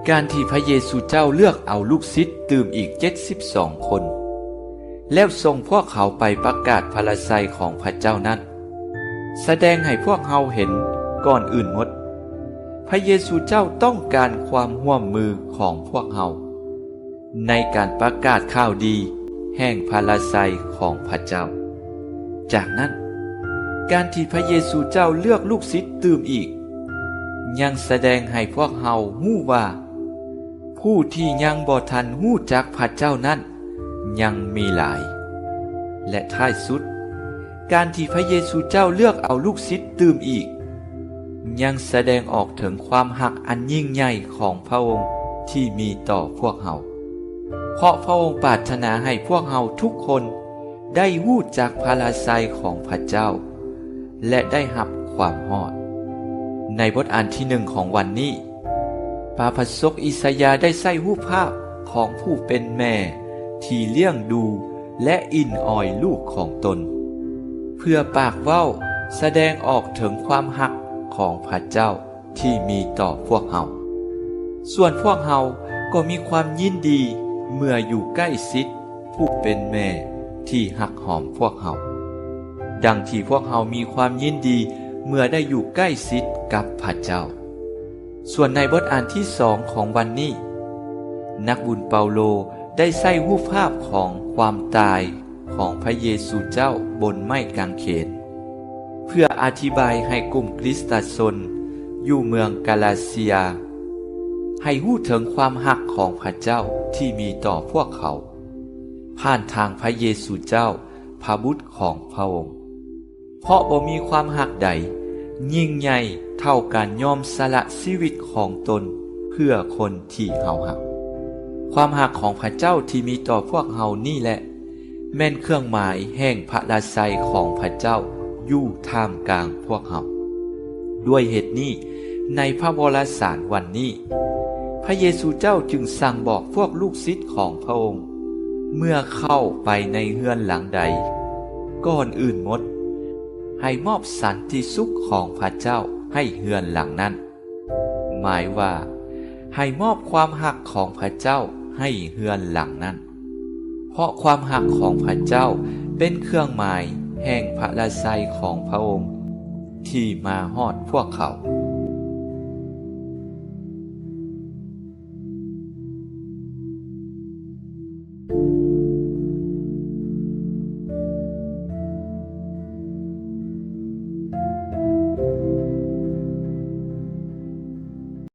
ການທີ່ພະເຢຊູເຈົ້າເລືອກເອົາລູກສິດຕື່ມອີກເຈັດສິບສອງຄົນ ແລ້ວສົ່ງພວກເຂົາໄປປະກາດພະລາໄຊຂອງພະເຈົ້ານັ້ນ ສະແດງໃຫ້ພວກເຮົາເຫັນກ່ອນອື່ນໝົດ ພະເຢຊູເຈົ້າຕ້ອງການຄວາມຮ່ວມມືຂອງພວກເຮົາ ໃນການປະກາດຂ່າວດີແຫ່ງພະລາໄຊຂອງພະເຈົ້າ. ຈາກນັ້ນ, ການທີ່ພະເຢຊູເຈົ້າເລືອກລູກສິດຕື່ມອີກ ຍັງສະແດງໃຫ້ພວກເຮົາຮູ້ວ່າ ຜູ້ທີ່ຍັງບໍ່ທັນຮູ້ຈັກພະເຈົ້ານັ້ນຍັງມີຫຼາຍ. ແລະ ທ້າຍສຸດ, ການທີ່ພະເຢຊູເຈົ້າເລືອກເອົາລູກສິດຕື່ມອີກ ຍັງສະແດງອອກເຖິງຄວາມຮັກອັນຍິ່ງໃຫຍ່ຂອງພະອົງທີ່ມີຕໍ່ພວກເຮົາ, ເພາະພະອົງປາດຖະໜາໃຫ້ພວກເຮົາທຸກຄົນໄດ້ຮູ້ຈັກພະລາໄຊຂອງພະເຈົ້າ ແລະ ໄດ້ຮັບຄວາມຮອດ. ໃນບົດອ່ານທີໜຶ່ງຂອງວັນນີ້, ພະພະສົກອິສາຍາໄດ້ໃຊ້ຮູບພາບຂອງຜູ້ເປັນແມ່ທີ່ລ້ຽງດູ ແລະ ອິນອອຍລູກຂອງຕົນ ເພື່ອປາກເວົ້າສະແດງອອກເຖິງຄວາມຮັກຂອງພະເຈົ້າທີ່ມີຕໍ່ພວກເຮົາ. ສ່ວນພວກເຮົາກໍມີຄວາມຍິນດີເມື່ອຢູ່ໃກ້ຊິດຜູ້ເປັນແມ່ທີ່ຮັກຫອມພວກເຮົາ, ດັ່ງທີ່ພວກເຮົາມີຄວາມຍິນດີເມື່ອໄດ້ຢູ່ໃກ້ຊິດກັບພະເຈົ້າ. ສ່ວນໃນບົດອ່ານທີສອງຂອງວັນນີ້, ນັກບຸນເປົາໂລໄດ້ໃຊ້ຮູບພາບຂອງຄວາມຕາຍຂອງພະເຢຊູເຈົ້າບົນໄມ້ກາງເຂນ ເພື່ອອະທິບາຍໃຫ້ກຸ່ມຄຣິສຕະຊົນຢູ່ເມືອງກາລາເຊຍ ໃຫ້ຮູ້ເຖິງຄວາມຮັກຂອງພະເຈົ້າທີ່ມີຕໍ່ພວກເຂົາ ຜ່ານທາງພະເຢຊູເຈົ້າ, ພະບຸດຂອງພະອົງ. ເພາະບໍ່ມີຄວາມຮັກໃດຍິ່ງໃຫຍ່ເທົ່າການຍອມສະຫຼະຊີວິດຂອງຕົນເພື່ອຄົນທີ່ເຮົາຮັກ. ຄວາມຮັກຂອງພະເຈົ້າທີ່ມີຕໍ່ພວກເຮົານີ້ແຫຼະ ແມ່ນເຄື່ອງໝາຍແຫ່ງພະລາໄຊຂອງພະເຈົ້າຢູ່ທ່າມກາງພວກເຮົາ. ດ້ວຍເຫດນີ້, ໃນພະວະລະສານວັນນີ້, ພະເຢຊູເຈົ້າຈຶ່ງສັ່ງບອກພວກລູກສິດຂອງພະອົງ ເມື່ອເຂົ້າໄປໃນເຮືອນຫຼັງໃດ, ກ່ອນອື່ນໝົດ, ໃຫ້ມອບສັນຕິສຸກຂອງພະເຈົ້າໃຫ້ເຮືອນຫຼັງນັ້ນ, ໝາຍວ່າ ໃຫ້ມອບຄວາມຮັກຂອງພະເຈົ້າໃຫ້ເຮືອນຫຼັງນັ້ນ, ເພາະຄວາມຮັກຂອງພະເຈົ້າເປັນເຄື່ອງໝາຍແຫ່ງພະລາໄຊຂອງພະອົງທີ່ມາຮອດພວກເຂົາ.